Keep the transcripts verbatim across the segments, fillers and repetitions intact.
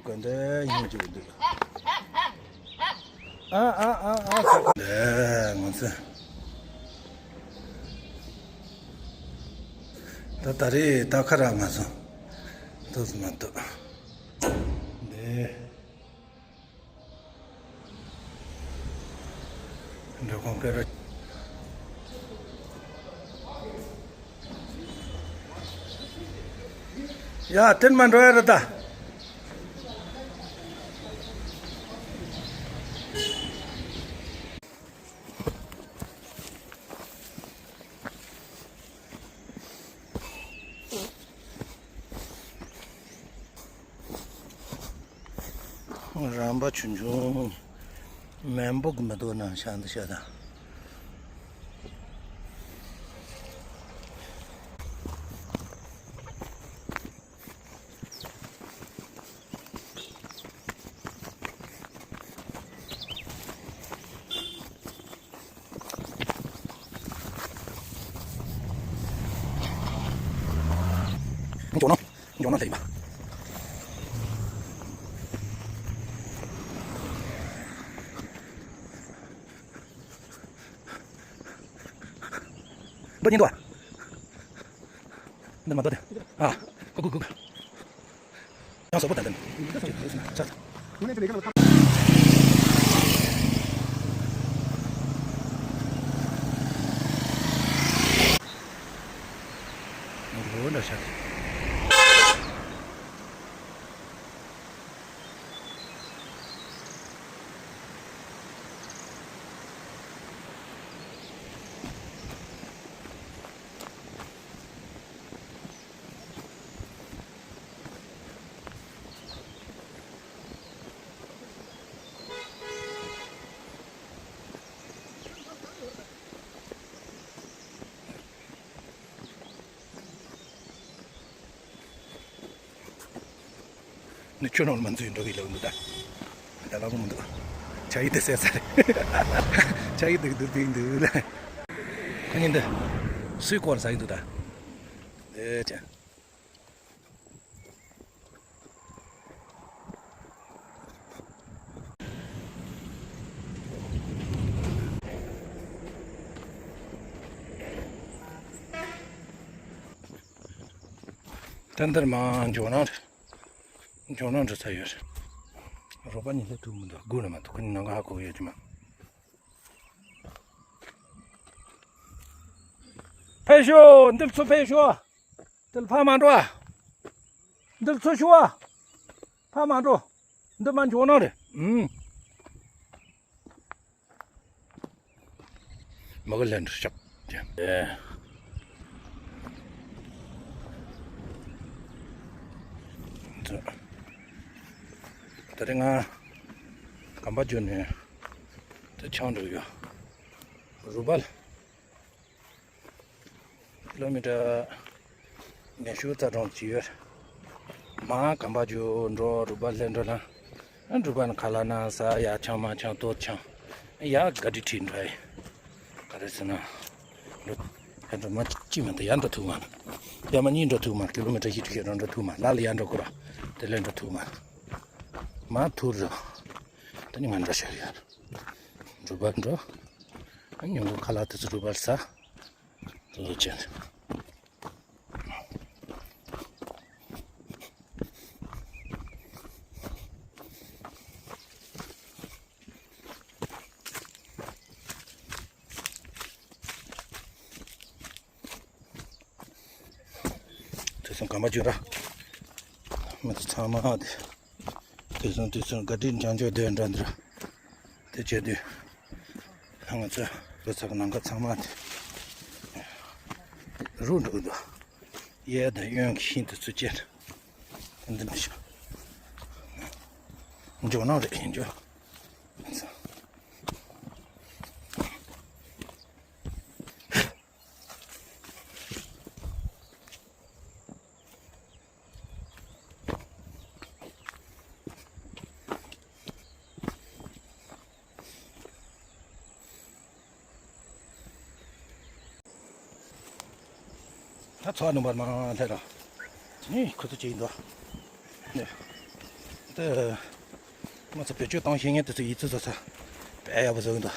དགོན་སྡེ་ཡིན་གྱི་འདུག་ཨ་ཨ་ཨ་ཨ་ཟེར། འདི་ང་ཚོ་ད་ད་རེས་ད་ཁ་རག་མ་སོང་། ཏོག་ཙམ་མ་གཏོགས། འདི། འགྲོ་ཁོང་སྐད་ར། ཡ་དེར་མ་འགྲོ་ཡ་ར་ད། རམ་པ་ཆུང་ཆུང་མེན་པོ་གི་མི་འདུག་ན་ཤ་འདི་ཤ་དང་། འགྱོ་ན། འགྱོ་ན་ལེགས་པ། འདི་ཉིན་དུ་ཨ། འདི་མ་འདོད་དེ། ཨ། གུ་གུ་གུ་གུ། ཡང་སོག་པོ་ད་ལན། ཆ། འོ་འདྲ་ཤག་ནི་ཁྱོད་རང་ལ་མ་འཛུལ་འགྲོ་གི་ལབ་འདུག་ད། ད་ལབ་མི་འདུག་ཆ་ཡི་དེ་ཟེར་ས་རེད། ཆ་ཡི་དེ་འདུག་དེ་འདུག་ལ། ཁོ་གཉིས་འདི་སུའི་སྐོར་ཟ་ཡི་འདུག་ད། ཨེ་ཅེ། ད་འདིར་མ་འཇོག་ན་འཇོག་ན་འགྲོ་ས་ཡོད་རེད། རོགས་པ་གཉིས་སླེབས་ཐུབ་མི་འདུག་སྒུག་ན་མ་ཐུབ་ཁོ་གཉིས་ནང་ག་ཧ་གོ་གི་ཡོད་ཀྱི་མ། ཕེབས་ཤོག་འདིར་ཚུར་ཕེབས་ཤོག་འདིར་ཕར་མ་འགྲོ་ཨ། འདིར་ཚུར་ཤོག་ཨ། ཕར་མ་འགྲོ། འདི་མ་འཇོག་ན་རེད། ཨུམ། མ་གི་ལན་དུ་ཤོག་ཨེ། ད་རེས་ང་གམ་པ་བརྒྱུད་ནས་དེ་ཆང་འགྲོ་ཡོད། རུ་སྦལ། ཀི་ལོ་མི་ཊར་ཉི་ཤུ་རྩ་གྲངས་ཅིག་ཡོད། མར་གམ་པ་བརྒྱུད་འགྲོ་རུ་སྦལ་སླེབས་འགྲོ་ལ། ཨ་རུ་སྦལ་ཁ་ལག་ན་ཟ་ཡ་ཆང་མ་ཆང་ལྟོ་ཆང་། ཡ་ག་དྲི་ཁྲིད་འགྲོ་ཡི། ག་རེ་ཟེར་ན། འགྲོ། ཡ་འགྲོ་མ་ཅི་མ་ད་ཡ་འགྲོ་ཐུབ་མ། ཡ་མ་གཉིས་འགྲོ་ཐུབ་མ་ཀི་ལོ་མི་ཊར་བཞི་ཁྲི་ཁྱེད་རང་འགྲོ་ཐུབ་མ་ལ་ལ་ཡ་འགྲོ་ཁོ་ར། དེ་ལས་འགྲོ་ཐུབ་མ། མ་ཐུར་ར། ད་ནི་ང་འགྲོ་ཤར་ཡ། རུ་སྦལ་འགྲོ། ཨ་ཉུང་གུ་ཁ་ལག་དེ་ཚོ་རུ་སྦལ་ཟ། ལོ་ཅན། དེ་སོང་གམ་པ་བརྒྱུད་ར། མི་ཚོ་ཚང་མ་དེ། དེ་སོང་དེ་སོང་ག་དྲིན་བྱང་ཆུབ་སྡོད་འདྲ་འདྲ། དེ་བྱས་དུས། ང་ཚོ་བུ་ཚ་གི་ནང་ཁ་ཚང་མ་དེ། རུ་འགྲོ་གི་འདུག་གཡས་དང་གཡོན་གྱི་ཤིང་དེ་ཚོ་བཅད། འདི་འདྲ་ཞིག་འཇོག་ནང་རེད་ཡིན་འཇོག་ད་ཚོ་ནུ་བར་མ་ལྷེ་ར། ནི་ཁུ་ཚུ་ཅིག་འདུག་ནི། ད་ང་ཚོ་བེད་སྤྱོད་གཏོང་ཤེས་མཁན་དེ་ཚོ་ཡིག་ཚད་བཟོ་ས་དཔེ་ཡག་པོ་བཟོ་གི་འདུག་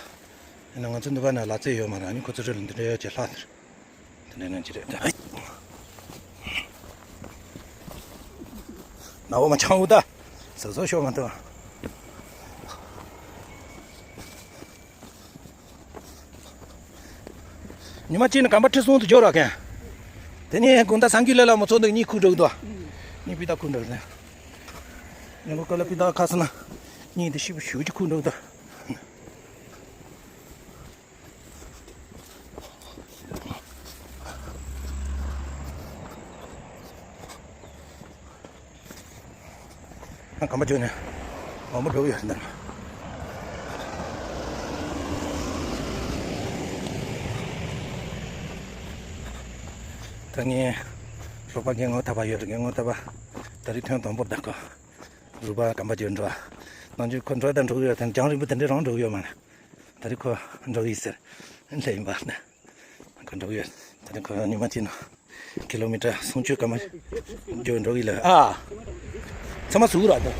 ཡིན་ན་ང་ཚོ་འདི་པ་ན་ལག་རྩལ་ཡོད་མ་རེད། ཨ་ནི་ཁོ་ཚོ་རེ་ལ་འདི་འདྲ་ཡོད་ཅེས་ལྷག་ཟེར། དེ་འདྲ་ནང་ཅི་རེད་ད། ཨ་ནག་པོ་མ་ཆང་འུ་ད། ཟ་ཟོ་ཤོར་མ་ཐུབ། ཉི་མ་གཅིག་ནི་གམ་པ་ཁྲི་སྲོང་དུ་འབྱོར་བ་མཁན། དེ་ནས་དགོང་དག་སང་རྒྱུ་ལས་ལ་མོ་ཚོ་འདུག་གཉིད་ཁུག་འགྲོ་གི་འདུག་གཉིད་སྤུས་དག་ཁུག་འགྲོ་གི་འདུག་ཉིན་གུང་སྐབས་ལ་སྤུས་དག་ཁ་སང་ན་གཉིད་དེ་ཤི་བོ་ཞུ་གི་ཁུག་འགྲོ་གི་འདུག་གམ་པ་བརྗོད་ནས་མང་པོ་འགྲོ་གི་ཡོད་ཟེར་འདུག་ད་ངས་རོགས་པ་རྒན་ངོ་ཐ་པ་ཡོད་རེད། རྒན་ངོ་ཐ་པ་ད་རེས་ཐེངས་དང་པོར་བདག་གོ་རུ་པ་གམ་པ་བརྗོད་འགྲོ་བ། ནང་ཆོས་ཁོ་འགྲོ་དང་འགྲོ་གི་ཡོད་དང་རྒྱང་རིང་པོ་དེ་འདྲས་རང་འགྲོ་གི་ཡོད་མ་རེད། ད་རེས་ཁོ་འགྲོ་གི་ཡིན་ཟེར་སླེབས་ཡིན་པ་ནི། ཁོ་འགྲོ་གི་ཡོད། ད་རེས་ཁོ་ཉི་མ་གཅིག་ནང་ཀི་ལོ་མི་ཊར་སུམ་ཅུ་སྐར་མ་འགྱོ་འགྲོ་གི་ལ། ཨ། ཚང་མ་ཟུག་ར་ད།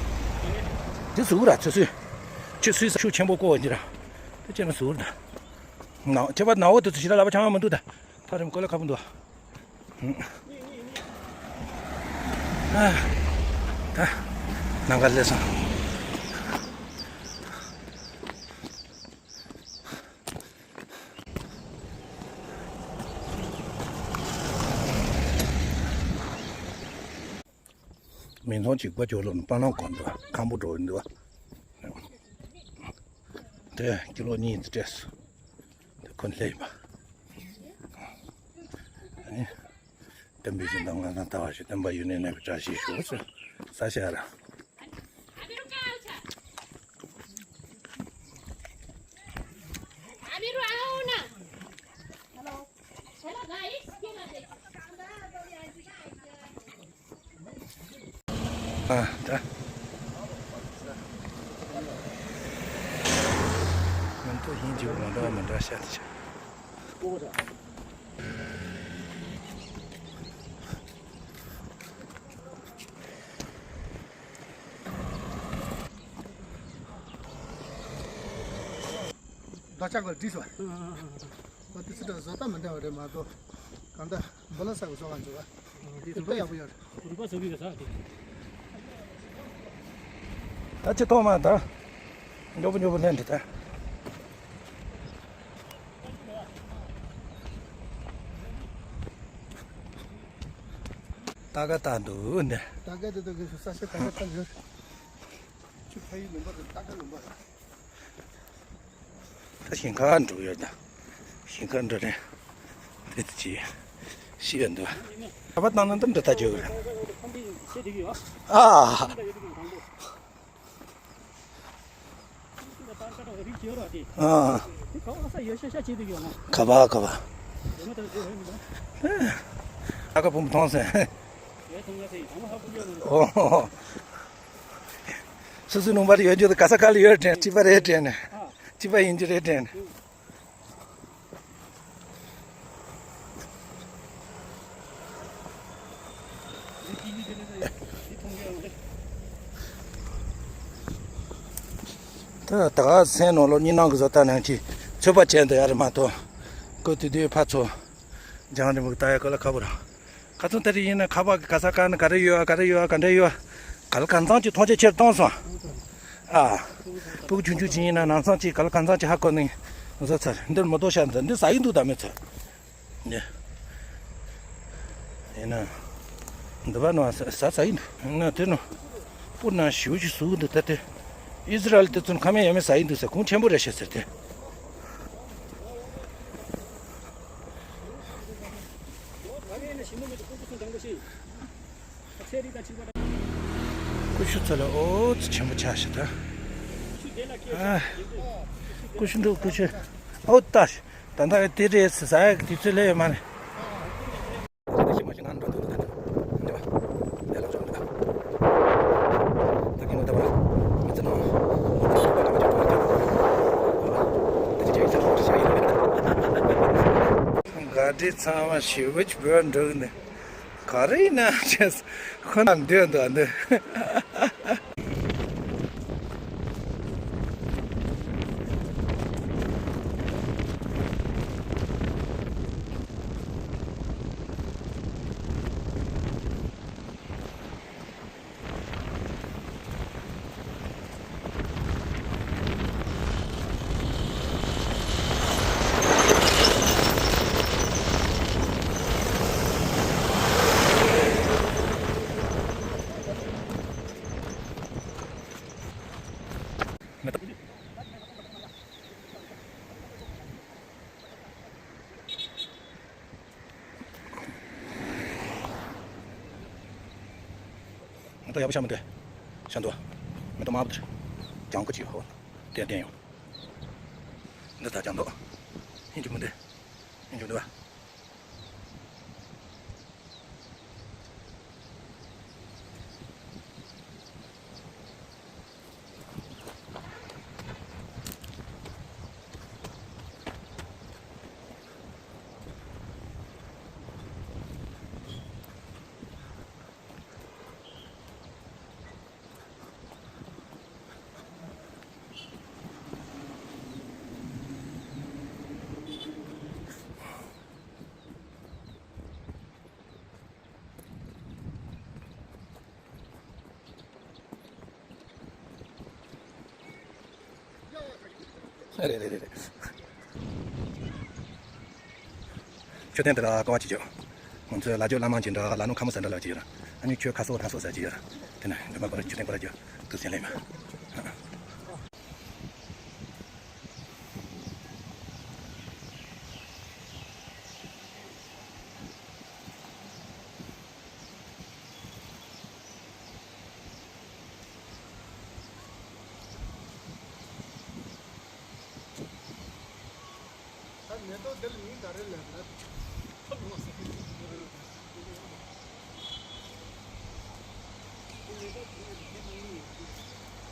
དེ་ཟུག་ར་ཆུ་ཚོད། ཆུ་ཚོད་ཤུགས་ཆེན་པོ་བསྐོར་གྱི་ར། དེ་ཅན་ཟུག་ར་ད། ན་ཁྱད་པར་ནག་པོ་དེ་ཚོ་ཞེ་དྲག་ལབ་པ་ཆང་མི་འདུག་ད། ཐག་རིང་པོ་ལ་ཁ་པོ་འདུག་ཨ། ད་ནམ་མཁའ་སླེབས་སོང་། མི་ཚང་གཅིག་པ་ཇོ་ལོ་ནི་པ་ནང་གོ་འདུག་ཁམ་བུ་འགྲོ་འདུག་དེ་ཀི་ལོ་གཉིས་ཙམ་སྤྲད་སོང་། དེ་ཁོ་སླེབས་ཡིན་པ། ཨ་ནི། སྟོན་པའི་ཞིང་དང་ང་དང་ལྟ་བ་ཞིག་སྟོན་པ་ཡུན་ནས་གནས་པའི་བཀྲ་ཤིས་ཤོག་ཟེར་ས་ཞག་ར། ཨ་ད། ང་ཚོ་ཡིན་གྱི་མ་འདྲ་མ་འདྲ་ཤ་དེ་ཆ། རྡོ་ཆག་གོ་བྲིས་སོ། ཨ་དེ་ཚོ་བཟོ་ལྟ་མི་འདྲ་བ་རེད་མ་གཏོགས། གང་ལྟར་འབུ་ལ་ས་གི་བཟོ་ག་འཇུག་ག་དེ་ཚོ་དཔེ་ཡག་པོ་ཡོད་རེད། རུས་པ་བཟོ་གི་ཡོད་ས་དེ། ད་ཅི་ཐོག་མ་ད། མགྱོགས་པོ་མགྱོགས་པོ་ལེན་འདྲི་ད། ད་ག་ད་འདུག་འདི། ད་ག་ད་འདུག་གི་ས་ཆ་ད་ག་ད་འདུག་ཆུ་ཕ་ཡུལ་ལུང་པ་དང་ད་ག་ལུང་པ་རེད། ད་ཞིང་ཁ་འགྲོ་ཡོད་ད། ཞིང་ཁ་འགྲོ་རན། དེ་ཅི། ཤི་ཡོད་འདུག་ཁ་པར་བཏང་ན་འདི་འདྲ་ད་བརྗོད་གི་རེད། ཨ། ཨ། ཁ་པར་ཁ་པར། ཨ་ཁ་བུམ་མཐོང་སེ། ཨོ། སོ་སོའི་ལུང་པར་ཡོད་རྒྱུ་དེ་ག་ས་ག་ལ་ཡོད་དྲན། གཅིག་པ་རེད་དྲན་ནས། གཅིག་པ་ཡིན་རྒྱུ་རེད་དྲན་ནས། ད་ད་ག་སེམས་ནང་ལོ་གཉིས་ནང་གི་བཟོ་ལྟ་ནང་གི་ཚོད་པ་བྱས་འདི་ཡ་རེད་མ་གཏོགས། ཀོ་དུས་དུས་ཕར་ཚོ། རྒྱང་རིང་པོ་ལྟ་ཡ་ག་ལ་ཁག་པོ་རེད། ཁ་ཚོན་དེ་རིང་ཡིན་ན་ཁ་པར་གི་ག་ས་ག་ནས་ག་རེ་ཡོད་ཨ་ག་རེ་ཡོད་ཨ་ག་འདྲ་ཡོད་ཨ། ག་ལ་གང་འཚམ་གྱི་མཐོང་ཆ་ཁྱེར་གཏོང་སོང་། ཨ། སྤུ་གུ་ཆུང་ཆུང་ཅིག་ཡིན་ན་ནང་ཚང་གཅིག་ག་ལ་གང་འཚམ་གྱི་ཧ་གོ་ནས་བཟོ་ཚར། འདིར་མི་ལྟོ་ཤར་འདི་འདི་ཟ་ཡི་འདུག་ད་མི་ཚོ། འདི། ཡིན་ན། འདི་པ་ནང་ཟ་ཟ་ཡི་འདུག་ཡིན་ན་དེ་ནང་སྤུར་ནང་ཞུ་ཞིག་ཟུག་འདུག་ད་དེ། ཨི་ཟི་རལ་དེ་ཚོ་ཁ་མེད་ཡ་མེད་ཟ་ཡི་འདུག་ཟེར་གོང་ཆེན་པོ་རེད་ཤག་ཟེར་ཏེ། ཀུ་ཤུ་ཚོ་ལ་ཨོ་ཙི་ཆེན་པོ་ཆགས་ཤག་ད། ཨ། ཀུ་ཤུ་འདུག་ཀུ་ཤུ། ཨོ་ད། ད་ལྟ་དེ་རེད་ཟ་ཡག་དུས་ཚོད་སླེབས་ཡོད་མ་རེད། ག་འདྲའི་ཚང་མ་ཞེ་པོ་ཅིག་བོད་འགྲོ་གི་འདུག་ག་རེ་ཡིན་ན་ཅེས་ཁོ་ན་འདོད་འདུག་འདི། ཡག་པོ་ཤར་མི་འདུག་ཤར་འདུག་མེ་ཏོག་དམར་པོ་དེ། ལྗང་ཁུ་ཅིག་ཧོ། དེ་བསྟན་ཡོང་། འདི་ད་ལྗང་མདོག་ཡིན་གྱི་མི་འདུག་ཡིན་གྱི་མི་འདུག་རེད་རེད་རེད་རེད། མཆོད་རྟེན་དེ་ལ་བསྐོར་བ་བྱེད་རྒྱུ། ང་ཚོའི་ལ་རྒྱོབ་བླ་མ་ཅིག་འདྲ་ལ་ནུ་ཁ་མོ་ཟེར་འདྲ་ལ་ཅིག་ཡོད་ར། ཨ་ནི་ཁྱོད་ཁ་སོག་ཐང་སོག་ཟེར་ཅིག་ཡོད་ར། དེ་ནས་འདི་མ་བསྐོར་མཆོད་རྟེན་བསྐོར་རྒྱུ་དུ་ཟེར་ལེ་མ། ད་མེ་ཏོག་འདི་ལ་མིང་ག་རེ་ལབ་ན།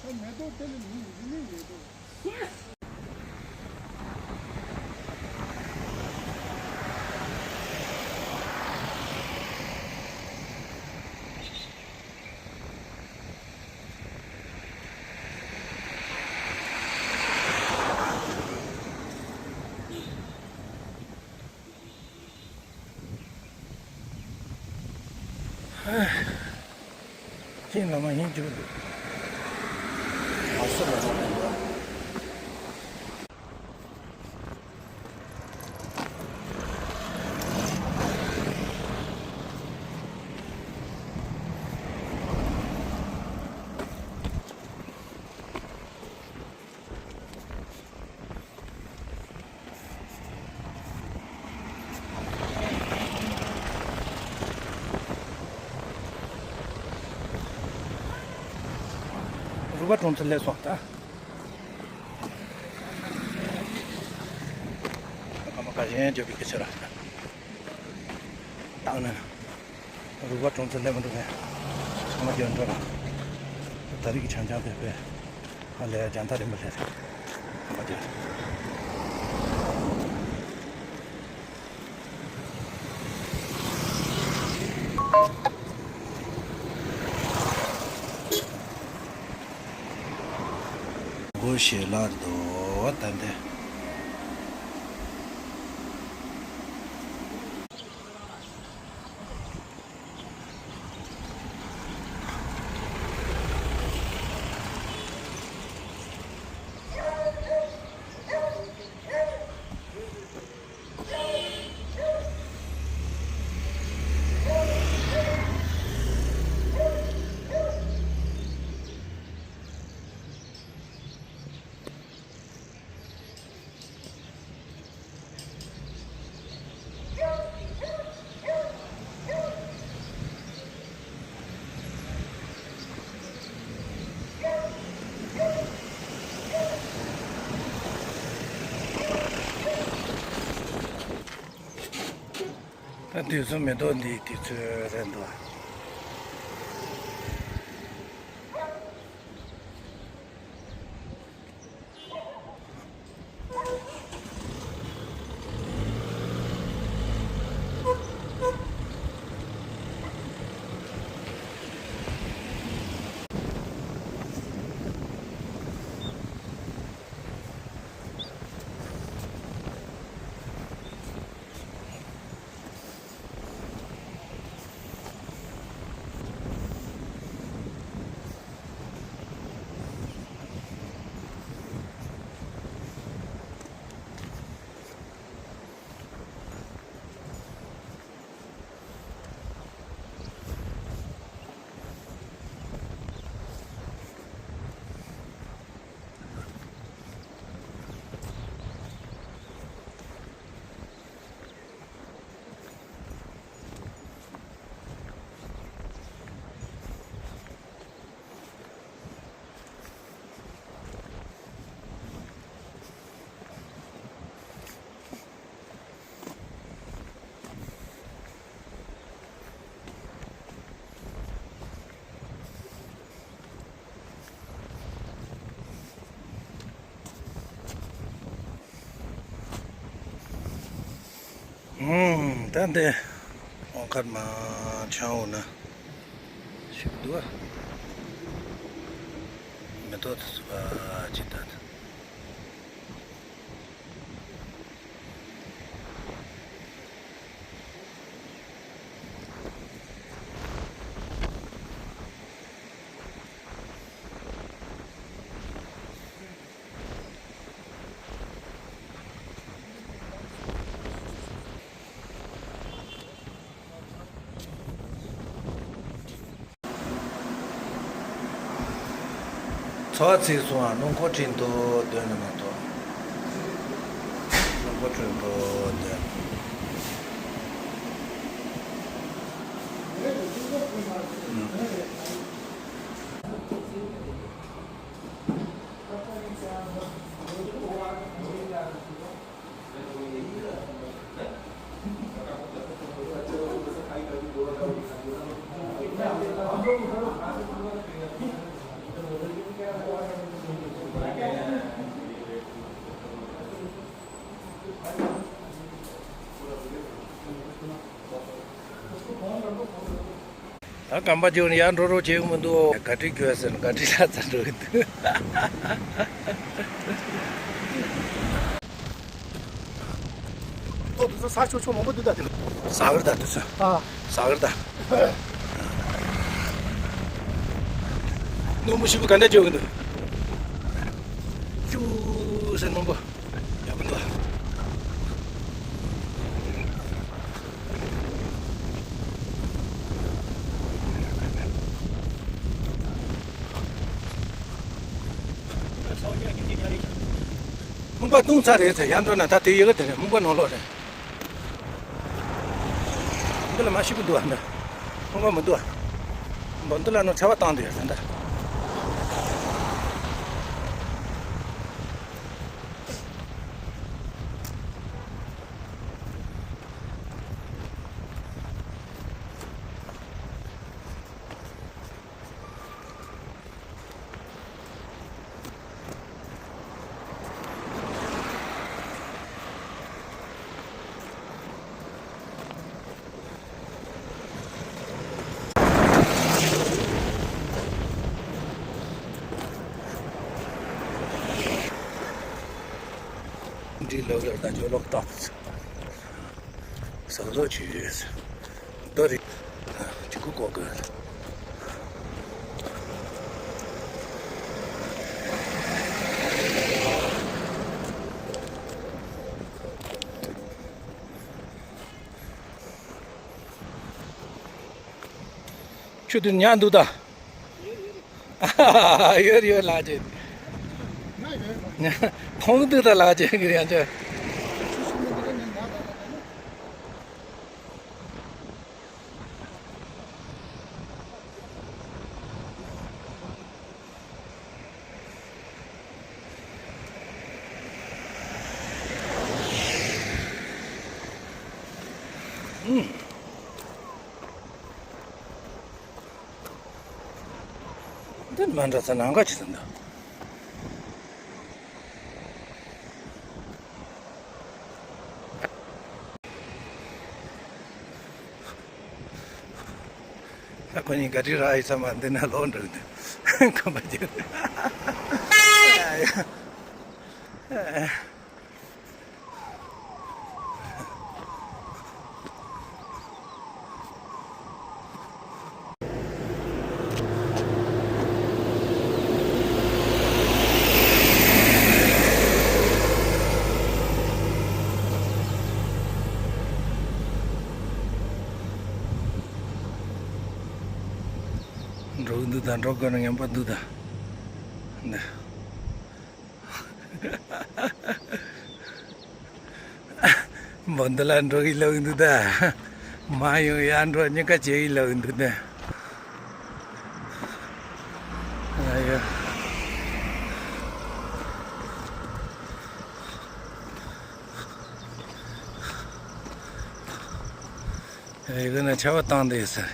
ད་མེ་ཏོག་འདི་ལ་མིང་འདི་ནི་མེ་ཏོག་ཅིང་ལ་མ་ཡིན་རྒྱུ་འདུག་ཨ་སུ་ལ་མ་ཡིན་པ། རུ་བ་གྲོང་ཚོ་སླེབས་སོང་ད། ཁ་མ་ཁ་གཞན་བརྗོད་པའི་སྐད་ཆ་ར། བཏང་ནས། རུ་བ་གྲོང་ཚོ་སླེབས་མ་འདུག་ནས། ཚང་མ་རྒྱབ་འགྲོ་ར། ད་རིག་གི་ཆང་ཆང་དེ་པས། ཨ་ལས་རྒྱང་ཐག་རིང་པོ་སླེབས་རེད། ཚང་མ་རྒྱབ། སྒོ་ཞེ་ལར་དོ་ད་འདི། ད་དུས་སུ་མེ་ཏོག་འདིའི་དུས་ཚོད་རེད་འདུག་ཨུམ། ད་འདི་དབང་མཁར་མ་ཆང་འོ་ན་ཞིག་འདུག་ཨ། མེ་ཏོག་དེ་ཚོ་ཕ་ཅིག་ད། ཚོ་ཚིག་སོང་ཨ། རླུང་འཁོར་ཁྲིད་འདུག་སྡོད་ན་མ་གཏོགས། རླུང་འཁོར་ཁྲིད་འདུག་སྡོད། ད་སྐམ་པ་ཅིག་ཡར་འགྲོ་རོགས་བྱེད་ཀྱི་མི་འདུག་ག་ཁྲིད་རྒྱུ་ཟེར་ན་ག་ཁྲིད་ལ་ཚ་འགྲོ་གི་འདུག་ཏོག་ཏོག་ས་ཆོག་ཆོག་མང་པོ་འདུག་ད་དེ་ལ། ཟ་གར་ད་དུ་ས། ཨ། ཟ་གར་ད། སྣུམ་པོ་ཞིག་པོ་ག་འདྲ་བྱེད་གི་འདུག་ཅུ་ཟེར་སྣུམ་པོ། ཡག་པོ་འདུག་སྨུག་པ་བཏུང་ཚར་རེད་ཟེར། ཡར་འགྲོ་ན་ད་དེ་ཡི་གེ་དེ་རེད། སྨུག་པ་ནང་ལོགས་རེད། འདི་ལ་མ་ཤི་གི་འདུག་ཨ། འདི་སྨུག་པ་མི་འདུག་ཨ། འདི་ལ་ནོ་ཆར་པ་བཏང་འདུག་ཡ་ཟེར་འདི། འདི་ལོག་ལོག་དང་ཇོ་ལོག་དང་། ཟག་ཟོག་བྱེད་ཡོད། རྡོ་རིགས་གཅིག་པུ་བཀོག་དགོས། ཆུ་དེ་ཉག་འདུག་ད། ཡོད་ཡོད་ལགས་ཀྱི། མཐོང་གི་འདུག་ད་ལགས་ཀྱི་གི་ཡང་ཅི། འདི་མ་འདྲ་ས་ནང་ག་ཅི་ཟིན་ད། ཁོ་གཉིས་ག་དྲི་ར་ཡི་ས་མ་འདི་ན་ལོག་འགྲོ་འདི་ཁམས་པ་ཅན། འགྲོ་གི་འདུག་ད། འགྲོ་དགོས་ན་ངན་པ་འདུག་ད། འདི། འབོ་འདི་ལ་འགྲོ་གི་ལབ་གི་འདུག་ད། མ་ཡོང་ཡར་འགྲོ་གཉིས་ཀ་བྱེད་གི་ལབ་གི་འདུག་ད། ཨ་ཡ། ཨེ་གི་ན་ཆར་པ་བཏང་དེ་ཟེར།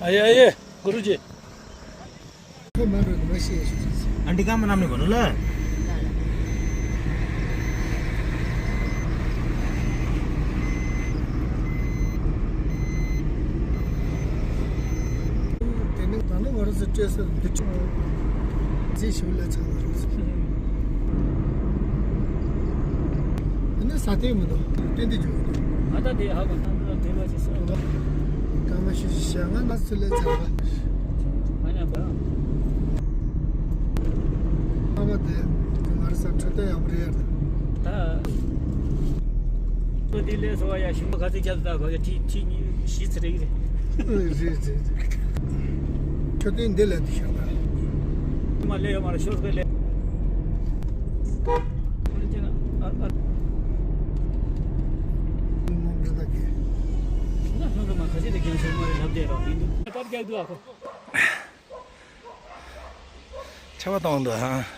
ཨ་ཡེ་ཨ་ཡེ། གུ་རུ་ཇི། ཁོ་མ་འགྲོ་ནི་མ་ཤེས་ཤེས་ཤེས། ཨ་འདི་ག་མ་ནམ་ནི་གོ་ནོ་ལ། དེ་ནི་ད་ནི་ང་རང་ཚོ་སྤྲད་ས་འདི་ཆུ་རྫི་ཞིག་ལ་ཆགས་པ་རེད། དེ་ནི་ས་སྟེང་མི་འདུག་སྟེང་དེ་འཇུག་འདུག་ང་ད་དེ་ཧ་གོ་ན་འདི་ལ་དེ་བ་ཅི་སོང་། སྐར་མ་ཤི་ཤི་ཤ་ང་ན་སུ་ལས་ཚར་བ། ཨ་ཉམས་པ། ཨ་མ་དེ་ང་རང་ཚོ་འཕྲོད་བསྟེན་ཡག་པོ་རེད། ད། ཁོ་དེ་ལས་སོ་བ་ཡ་ཞུ་མ་ག་ཚོད་རྒྱབ་ད་ག་གི་ཁྲི་ཁྲི་གཉིས་བཞི་ཚེ་རེད་རེད། རེད་རེད་རེད། ཁྱོད་དེ་འདི་ལས་དེ་ཤོར་ད། མ་ལས་ཡོད་མ་རེད་ཤོར་གི་ལས། ཁོ་ལས་ཅན་ཨ་ཨ། ནང་འདྲི་ད་གི། ང་ནང་གི་མ་ཁ་ཤས་དེ་རྒན་ཤོར་མ་རེད་ལབ་བསྡད་རོགས་ཡིན་འདུག་ད་རྒྱག་འདུག་ཨ་ཁོ། ཆར་པ་གཏོང་འདུག་ཧ།